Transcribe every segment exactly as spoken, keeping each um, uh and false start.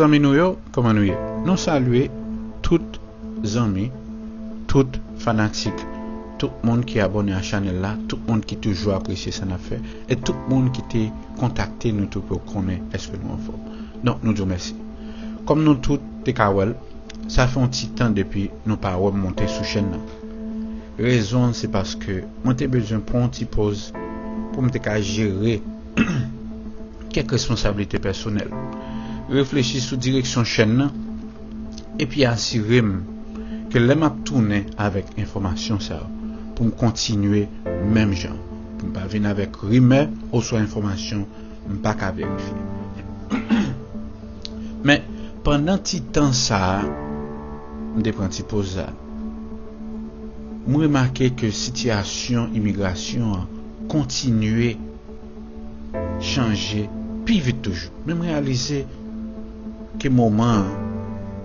Zanmi nou yo, kòman nou ye? Nou salye tout zanmi, tout fanatik, tout moun ki abòne a chanèl la, tout moun ki toujou apresye sa n ap fè, e tout moun ki te kontakte nou tou pou konnen èske nou anfòm. Donk, nou di w mèsi. Kòm nou tout te ka wè l, sa fè yon ti tan depi nou pa wè m monte sou chèn nan. Rezon an se paske mwen te bezwen pran yon ti poz pou m te ka jere kèk responsablite pèsonèl, reflechi sou direksyon chèn nan, epi asire m ke lè m ap tounen avèk enfòmasyon sa yo, pou m kontinye menm jan, pou m pa vin avèk rimè oswa enfòmasyon m pa ka verifye. Men, pandan ti tan sa a, m te pran ti poz sa, m remake ke sitiyasyon imigrasyon an kontinye chanje pi vit toujou. Men m reyalize ke moman an,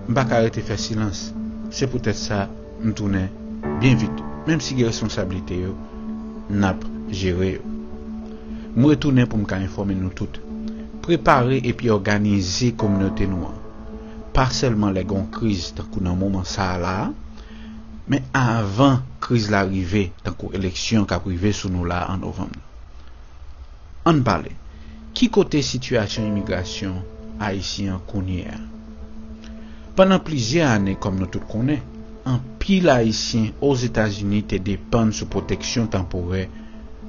m pa ka rete fè silans. Se poutèt sa, m tounen byen vit. Menm si gen responsablite yo, n ap jere yo. M retounen pou m ka enfòme nou tout. Prepare epi òganize kominote nou an. Pa sèlman lè gen yon kriz, tankou nan moman sa a la a, men avan kriz la rive, tankou eleksyon k ap rive sou nou la an novanm nan. Ann pale. Ki kote sitiyasyon imigrasyon ayisyen an kounye a? Pandan plizyè ane, kòm nou tout konnen, anpil Ayisyen Ozetazini te depann sou pwoteksyon tanporè,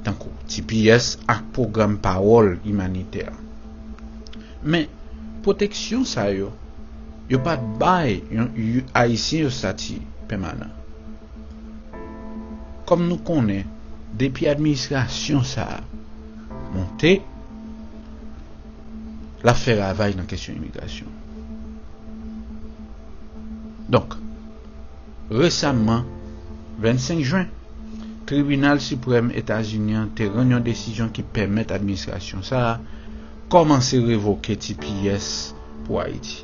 tankou T P S ak pwogram pawòl imanitè. Men, pwoteksyon sa yo, yo pa t bay yon, yon Ayisyen yo estati pèmanan. Kòm nou konnen, depi administrasyon sa a monte, l ap fè ravaj nan kesyon imigrasyon. Donk, resamman, vennsenk jen, Tribinal Siprèm Etazini an te rann yon desizyon ki pèmèt administrasyon sa a kòmanse revoke T P S pou Ayiti.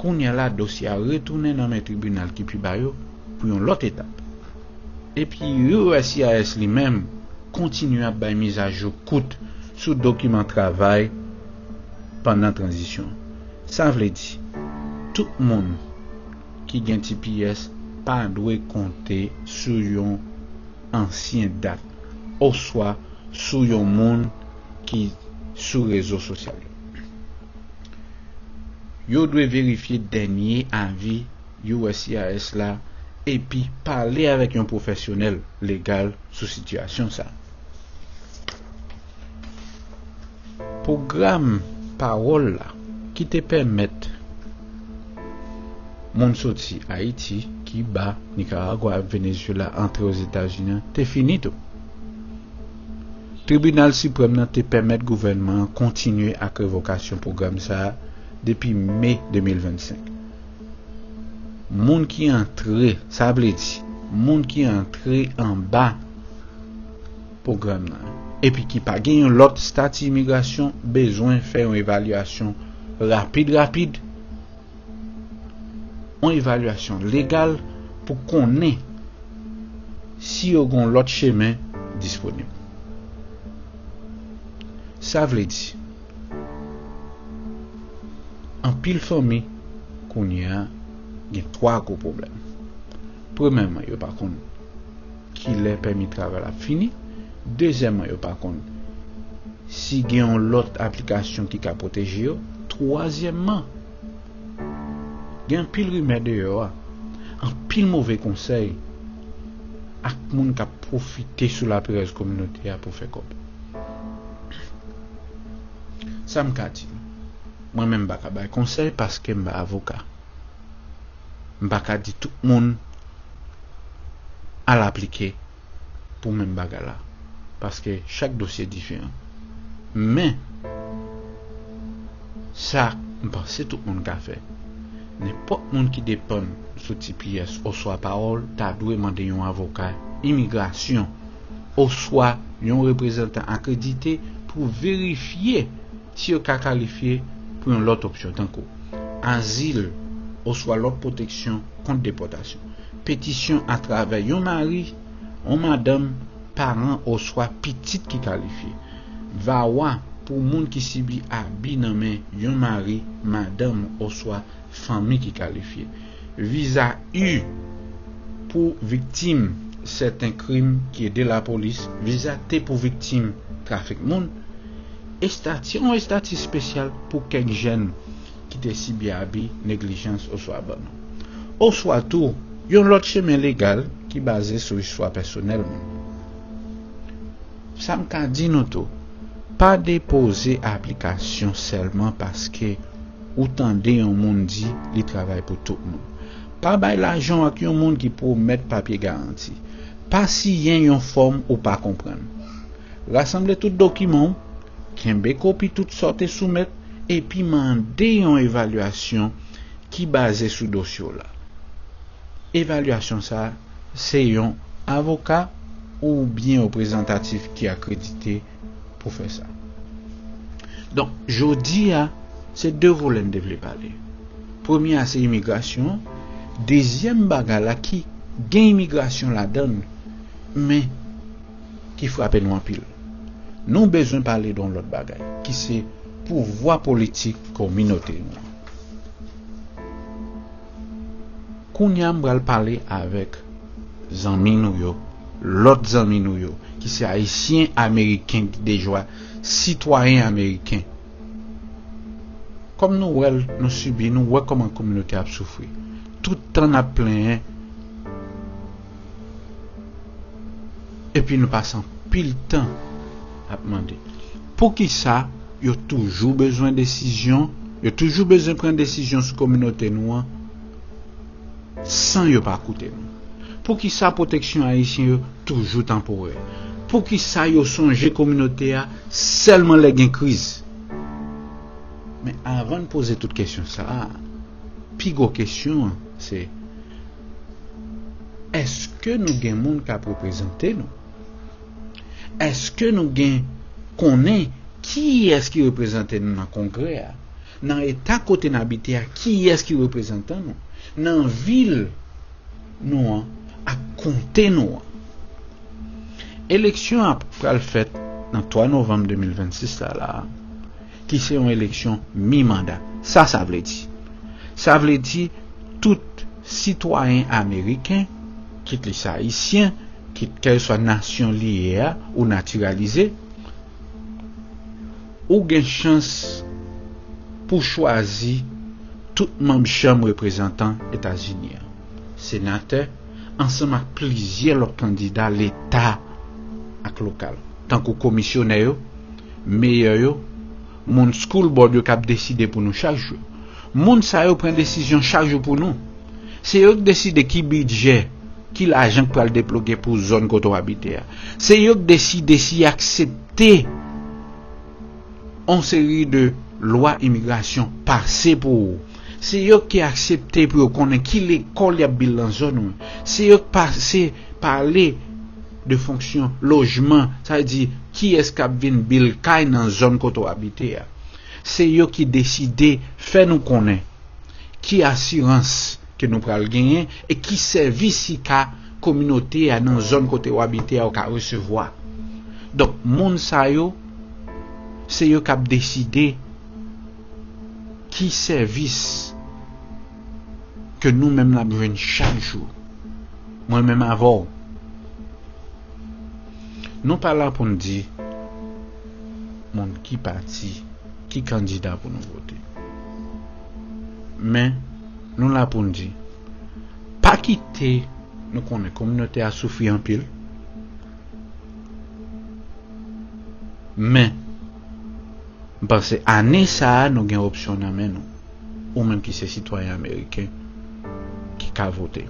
Kounye a la, dosye a retounen nan men tribinal ki pi ba yo pou yon lòt etap. Epi U S C I S li menm kontinye ap bay mizajou kout sou dokiman travay pandan tranzisyon. Sa vle di, tout moun ki gen T P S pa dwe konte sou yon ansyen dat oswa sou yon moun ki sou rezo sosyal yo. Yo dwe verifye dènye avi U S C I S la epi pale avèk yon pwofesyonèl legal sou sitiyasyon sa a. Pwogram pawòl la ki te pèmèt moun soti Ayiti, Kiba, Nikaragwa ak Venezyela antre Ozetazini an te fini tou. Tribinal Siprèm nan te pèmèt gouvènman an kontinye ak revokasyon pwogram sa a depi me de mil vennsenk. Moun ki antre, sa vle di, moun ki antre anba pwogram nan, epi ki pa gen yon lòt estati imigrasyon, bezwen fè yon evalyasyon rapid, rapid, yon evalyasyon legal pou konnen si yo gen yon lòt chemen disponib. Sa vle di, anpil fanmi kounye a gen twa gwo pwoblèm. Premyèman, yo pa konn kilè pèmi travay la ap fini. Dezyèmman, yo pa konn si gen yon lòt aplikasyon ki ka pwoteje yo. Twazyèmman, gen anpil rimè deyò a, anpil move konsèy ak moun k ap pwofite sou laperèz kominote a pou fè kòb. Sa m ka di nou, mwen menm m pa ka bay konsèy paske m pa avoka. M pa ka di tout moun al aplike pou menm bagay la, paske chak dosye diferan. Men, sa m panse tout moun ka fè. Nenpòt moun ki depann sou T P S oswa pawòl ta dwe mande yon avoka imigrasyon oswa yon reprezantan akredite pou verifye si yo ka kalifye pou yon lòt opsyon, tankou azil oswa lòt pwoteksyon kont depòtasyon. Petisyon atravè yon mari, yon madanm, paran oswa pitit ki kalifye. VAWA pou moun ki sibi abi nan men yon mari, madanm oswa fanmi ki kalifye. Viza U pou viktim sèten krim ki ede lapolis, viza T pou viktim trafik moun, estati, yon estati espesyal pou kèk jèn ki te sibi abi, neglijans oswa abandon. Oswa tou, yon lòt chemen legal ki baze sou istwa pèsonèl moun. Sa m ka di nou tou, pa depoze aplikasyon sèlman paske ou tande yon moun di li travay pou tout moun. Pa bay lajan w ak yon moun ki pwomèt papye garanti. Pa siyen yon fòm ou pa konprann. Rasanble tout dokiman w, kenbe kopi tout sa w te soumèt, epi mande yon evalyasyon ki baze sou dosye w la. Evalyasyon sa a, se yon avoka oubyen reprezantatif ki akredite pou fè sa. Donk, jodi a, se de volè n te vle pale. Premye a se imigrasyon, dezyèm bagay la ki gen imigrasyon ladan l, men ki frape nou anpil. Nou bezwen pale de yon lòt bagay, ki se pouvwa politik kominote nou an. Kounye a m pral pale avèk zanmi nou yo, lòt zanmi nou yo, ki se Ayisyen Ameriken ki dejwa sitwayen ameriken. Kòm nou wè l, nou sibi, nou wè kòman kominote ap soufri. Tout tan n ap plenyen, epi nou pase anpil tan ap mande. Poukisa yo toujou bezwen desizyon, yo toujou bezwen pran desizyon sou kominote nou an, san yo pa koute nou? Poukisa pwoteksyon ayisyen yo toujou tanporè? Poukisa yo sonje kominote a sèlman lè gen kriz? Men avan n poze tout kesyon sa a, pi gwo kesyon an se, èske nou gen moun k ap reprezante nou? Èske nou gen konnen kiyès ki reprezante nou nan Kongrè a? Nan eta kote n abite a, kiyès ki reprezantan nou? Nan vil nou an ak konte nou an. Eleksyon an pral fèt nan twa novanm de mil vennsis la la, ki se yon eleksyon mi manda. Sa sa vle di? Sa vle di tout sitwayen ameriken, kit li se ayisyen, kit kèlkeswa nasyon li ye a ou natiralize, ou gen chans pou chwazi tout manm chanm reprezantan Etazini an, senatè, ansanm ak plizyè lòt kandida leta ak lokal, tankou komisyonè yo, meyè yo, moun school board yo k ap deside pou nou chak jou. Moun sa yo pran desizyon chak jou pou nou. Se yo k deside ki bidjè, ki lajan k pral debloke pou zòn kote w abite a. Se yo k deside si y aksepte yon seri de lwa imigrasyon pase pou ou. Se yo ki aksepte pou yo konnen ki lekòl y ap build nan zòn ou. Se yo k pase pale de fonksyon lojman, sa vle di kiyès k ap vin build kay nan zòn kote w abite a. Se yo ki deside fè nou konnen ki asirans ke nou pral genyen e ki sèvis ki ka kominote a nan zòn kote w abite a ou ka resevwa. Donk, moun sa yo, se yo k ap deside ki sèvis ke nou menm n ap jwenn chak jou. Mwen menm avè w. Nou pa la pou n di moun ki pati, ki kandida pou nou vote. Men, nou la pou n di, pa kite nou konnen kominote a soufri anpil. Men, m panse ane sa a, nou gen opsyon nan men nou. Ou menm ki se sitwayen ameriken ki ka vote.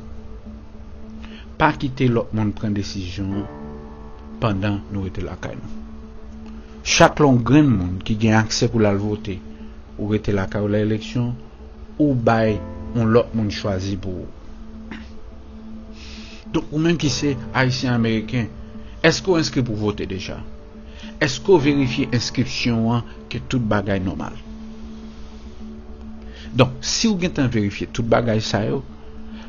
Pa kite lòt moun pran desizyon an pandan nou rete lakay nou. Chak lè yon grenn moun ki gen aksè pou l al vote, ou rete lakay ou lè eleksyon, ou bay yon lòt moun chwazi pou ou. Donk, ou menm ki se ayisyen ameriken, èske w enskri pou vote deja? Èske w verifye enskripsyon an ke tout bagay nòmal? Donk, si w gentan verifye tout bagay sa yo,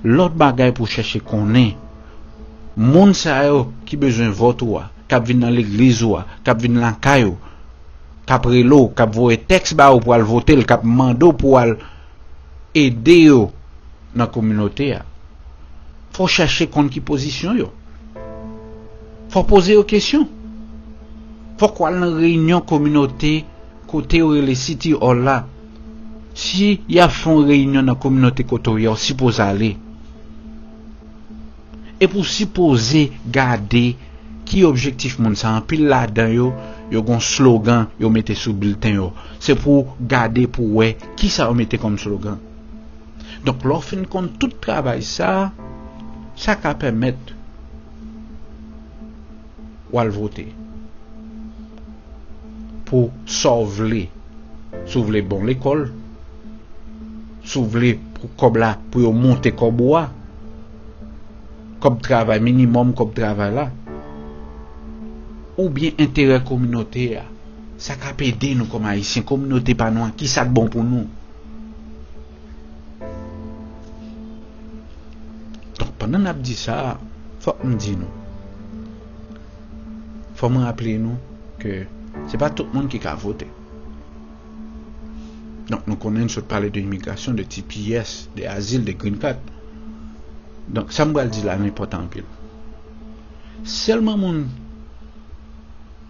lòt bagay pou w chèche konnen, moun sa yo ki bezwen vòt ou a, k ap vin nan legliz ou a, k ap vin lakay ou, k ap rele w, k ap voye tèks ba ou pou al vote l, k ap mande w pou al ede yo nan kominote a. Fò w chèche konn ki pozisyon yo. Fò w poze yo kesyon. Fòk w al nan reyinyon kominote kote yo rele City Hall la. Si y ap fè yon reyinyon nan kominote kote w ye, w sipoze ale. Epi w sipoze gade ki objektif moun sa. Anpil ladan yo, yo gon slogan yo mete sou bilten yo. Se pou w gade pou w wè kisa yo mete kòm slogan. Donk, lè w fin konn tout travay sa, sa ka pèmèt w al vote pou sa w vle. Si w vle bon lekòl, si w vle pou kòb la, pou yo monte kòb ou a, kòb travay minimòm, kòb travay la, oubyen enterè kominote a, sa k ap ede nou kòm Ayisyen, kominote pa nou an, ki sa k bon pou nou. Donk, pandan n ap di sa, fòk m di nou, fò m raple nou ke se pa tout moun ki ka vote. Donk, nou konnen n sot pale de imigrasyon, de T P S, de azil, de green card. Donk, sa m pral di la, l enpòtan anpil. Sèlman moun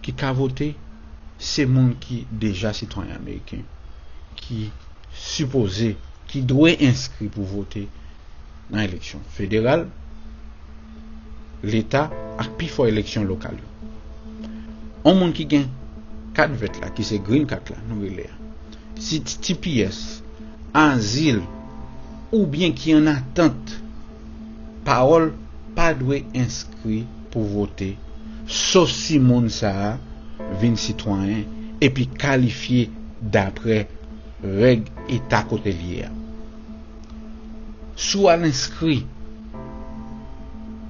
ki ka vote, se moun ki deja sitwayen ameriken, ki sipoze, ki dwe enskri pou vote nan eleksyon federal, leta ak pifò eleksyon lokal yo. Yon moun ki gen kat vèt la, ki se green card la, nou rele a, si T P S, azil, oubyen ki an atant pawòl, pa dwe enskri pou vote, sof si moun sa a vin sitwayen epi kalifye dapre règ eta kote l ye a. Si w al enskri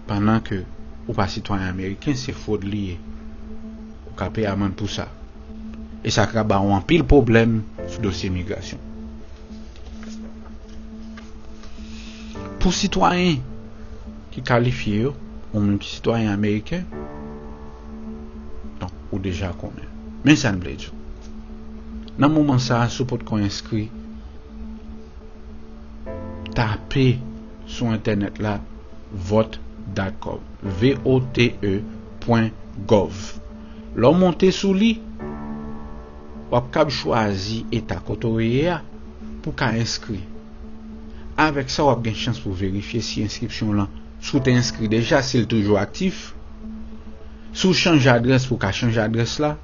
pandan ke ou pa sitwayen ameriken, se fwod li ye. Ou ka peye amann pou sa. E sa ka ba w anpil pwoblèm sou dosye migrasyon. Pou sitwayen ki kalifye yo, ou menm ki sitwayen ameriken, donk, ou deja konnen. Men sa n vle di w. Nan moman sa a, si w potko enskri, tape sou entènèt la vote dot gov, V O T E pwen gov. Lè w monte sou li, w ap kab chwazi eta kote w ye a pou w ka enskri. Avèk sa, w ap gen chans pou w verifye si enskripsyon w lan, si w te enskri deja, si l toujou aktif, si w chanje adrès, pou w ka chanje adrès la,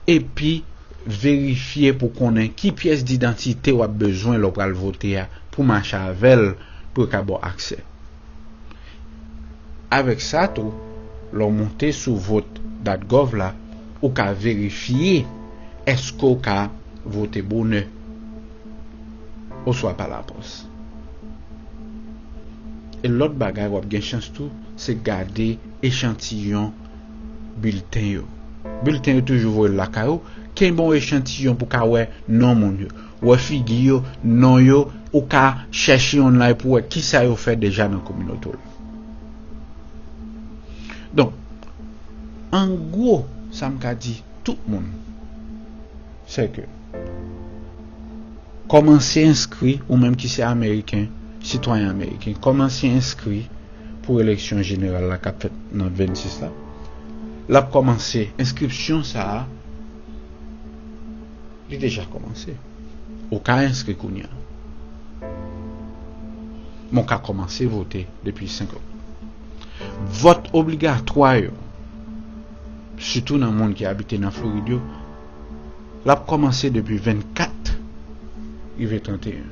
epi verifye pou konnen ki pyès didantite w ap bezwen lè w pral vote a pou mache avè l pou yo ka ba w aksè. Avèk sa tou, lè w monte sou vote dot gov la, ou ka verifye èske w ka vote bonè oswa pa lapòs. E lòt bagay w ap gen chans tou, se gade echantiyon bilten yo. Bilten yo toujou voye l lakay ou. Kenbe yon echantiyon pou w ka wè non moun yo, wè figi yo, non yo, ou ka chèche online pou wè kisa yo fè deja nan kominote w la. Donk, an gwo, sa m ka di tout moun, se ke kòmanse enskri, ou menm ki se ameriken, sitwayen ameriken, kòmanse enskri pou eleksyon jeneral la k ap fèt nan vennsis la. L ap kòmanse, enskripsyon sa a, li deja kòmanse. Ou ka enskri kounye a. Men w ka kòmanse vote depi senk òk. Vòt obligatwa yo, sitou nan moun ki abite nan Florid yo, l ap kòmanse depi vennkat rive tranteyen.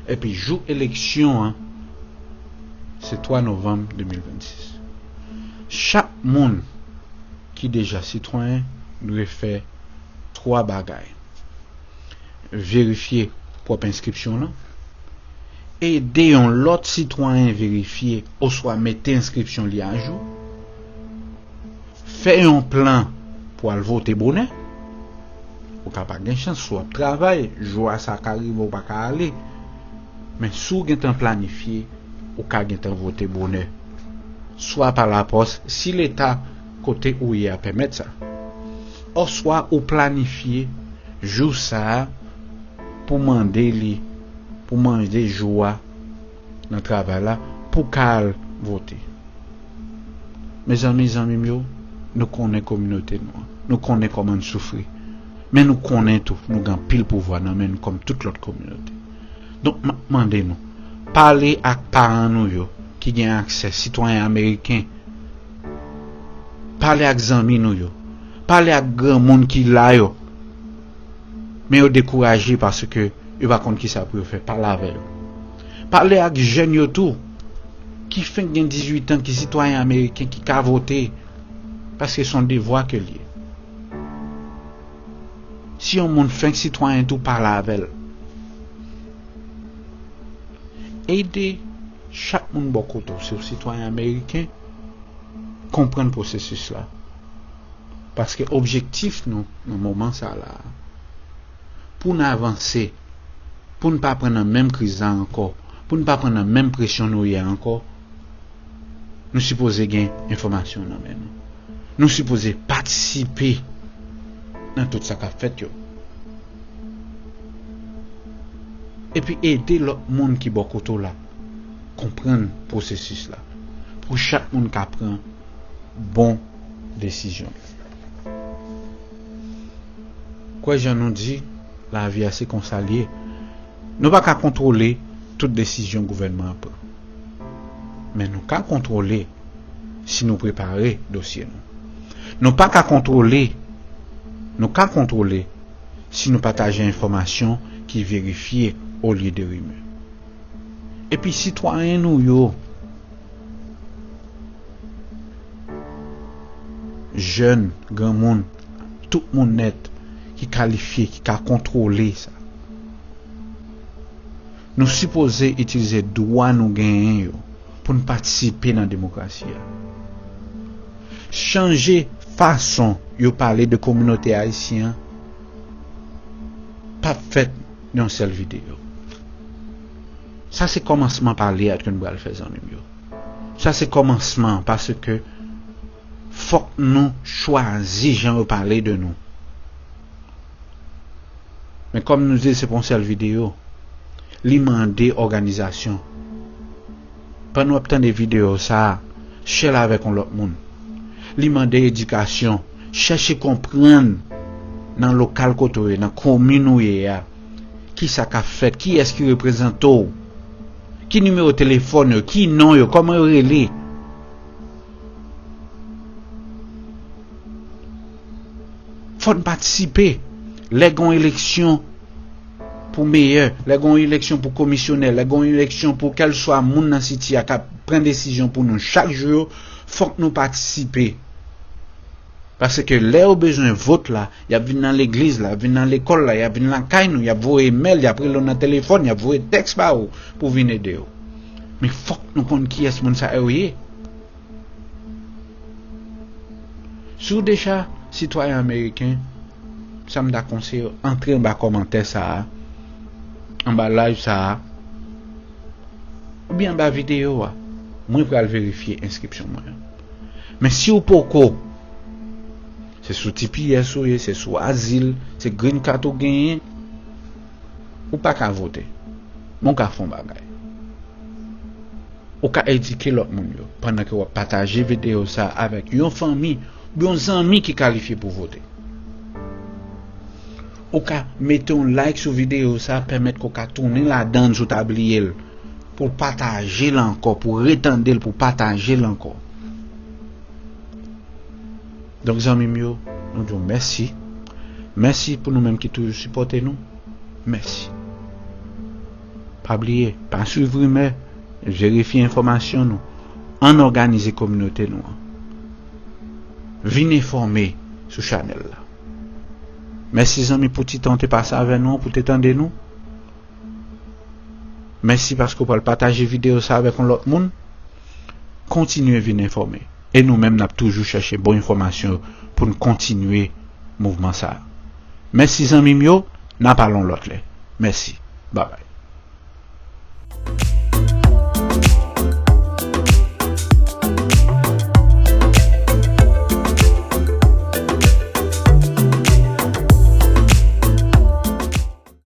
Epi jou eleksyon an, se twa novanm de mil vennsis. Chak moun ki deja sitwayen dwe fè twa bagay: verifye pwòp enskripsyon w lan, ede yon lòt sitwayen verifye oswa mete enskripsyon li ajou, fè yon plan pou al vote bonè. Ou ka pa gen chans, si w ap travay, jou a sa ka rive w pa ka ale. Men si w gentan planifye, ou ka gentan vote bonè. Swa pa lapòs, si leta kote ou ye a pèmèt sa. Oswa ou planifye jou sa a pou mande li, pou mande jou a nan travay la, pou ka al vote. Mezanmi, zanmi m yo, nou konnen kominote nou an. Nou konnen kòman n soufri. Men nou konnen tou, nou gen anpil pouvwa nan men nou kòm tout lòt kominote. Donk, m ap mande nou, pale ak paran nou yo ki gen aksè, sitwayen ameriken. Pale ak zanmi nou yo. Pale ak granmoun ki la yo. Men yo dekouraje paske yo pa konn kisa pou yo fè. Pale avè yo. Pale ak jèn yo tou, ki fenk gen dizuit an, ki sitwayen ameriken, ki ka vote, paske se yon devwa ke l ye. Si yon moun fenk sitwayen tou, pale avè l. Ede chak moun bò kote w, si w sitwayen ameriken, konprann pwosesis la. Paske objektif nou nan moman sa la, pou n avanse, pou n pa pran nan menm kriz la ankò, pou n pa pran nan menm presyon nou ye a ankò, nou sipoze gen enfòmasyon nan men nou. Nou sipoze patisipe nan tout sa k ap fèt yo. Epi ede lòt moun ki bò kote w la konprann pwosesis la, pou chak moun ka pran bon desizyon. Kwè jan nou di, lavi a se konsa l ye. Nou pa ka kontwole tout desizyon gouvènman an pran. Men nou ka kontwole si nou prepare dosye nou. Nou pa ka kontwole, nou ka kontwole si nou pataje enfòmasyon ki verifye olye de rimè. Epi sitwayen nou yo, jèn, granmoun, tout moun nèt ki kalifye, ki ka kontwole sa. Nou sipoze itilize dwa nou genyen yo pou n patisipe nan demokrasi a. Chanje fason yo pale de kominote ayisyen an p ap fèt nan yon sèl videyo. Sa se kòmansman pale a ke n pral fè, zanmi m yo. Sa se kòmansman, paske fòk nou chwazi jan yo pale de nou. Men kòm nou di, se pa yon sèl videyo. Li mande òganizasyon. Pandan w ap tande videyo sa a, share l avèk yon lòt moun. Li mande edikasyon. Chèche konprann nan lokal kote w ye, nan komin ou ye a, kisa k ap fèt, kiyès ki reprezante w, ki nimewo telefòn yo, ki non yo, kòman yo rele. Fò n patisipe. Lè gen yon eleksyon pou meyè, lè gen yon eleksyon pou komisyonè, lè gen yon eleksyon pou kèlswa moun nan City a k ap pran desizyon pou nou chak jou yo, fòk nou patisipe. Paske lè yo bezwen vot la, y ap vin nan legliz la, y ap vin nan lekòl la, y ap vin lakay nou, y ap voye mèl, y ap rele w nan telefòn, y ap voye tèks ba ou pou vin ede yo. Men fòk nou konn kiyès moun sa yo ye. Si w deja sitwayen ameriken, sa m ta konseye w, antre anba kòmantè sa a, anba live sa a, oubyen anba videyo a. Mwen pral verifye enskripsyon mwen an. Men si w poko, se sou T P S ou ye, se sou azil, se green card ou genyen, ou pa ka vote. Men w ka fè yon bagay. Ou ka edike lòt moun yo pandan ke w ap pataje videyo sa a avèk yon fanmi oubyen yon zanmi ki kalifye pou vote. Ou ka mete yon like sou videyo sa a, pèmèt ke w ka tounen ladan l si w ta bliye l, pou w pataje l ankò, pou w retande l, pou w pataje l ankò. Donk, zanmi m yo, nou di w mèsi. Mèsi pou nou menm ki toujou sipòte nou. Mèsi. Pa bliye, pa swiv rimè, verifye enfòmasyon nou. Ann òganize kominote nou an. Vin enfòme sou chanèl la. Mèsi, zanmi, pou ti tan w te pase avè nou an, pou w te tande nou. Mèsi paske w pral pataje videyo sa avèk yon lòt moun. Kontinye vin enfòme. E nou menm, n ap toujou chèche bon enfòmasyon pou n kontinye mouvman sa a. Mèsi, zanmi m yo, n ap pale yon lòt lè. Mèsi. Babay.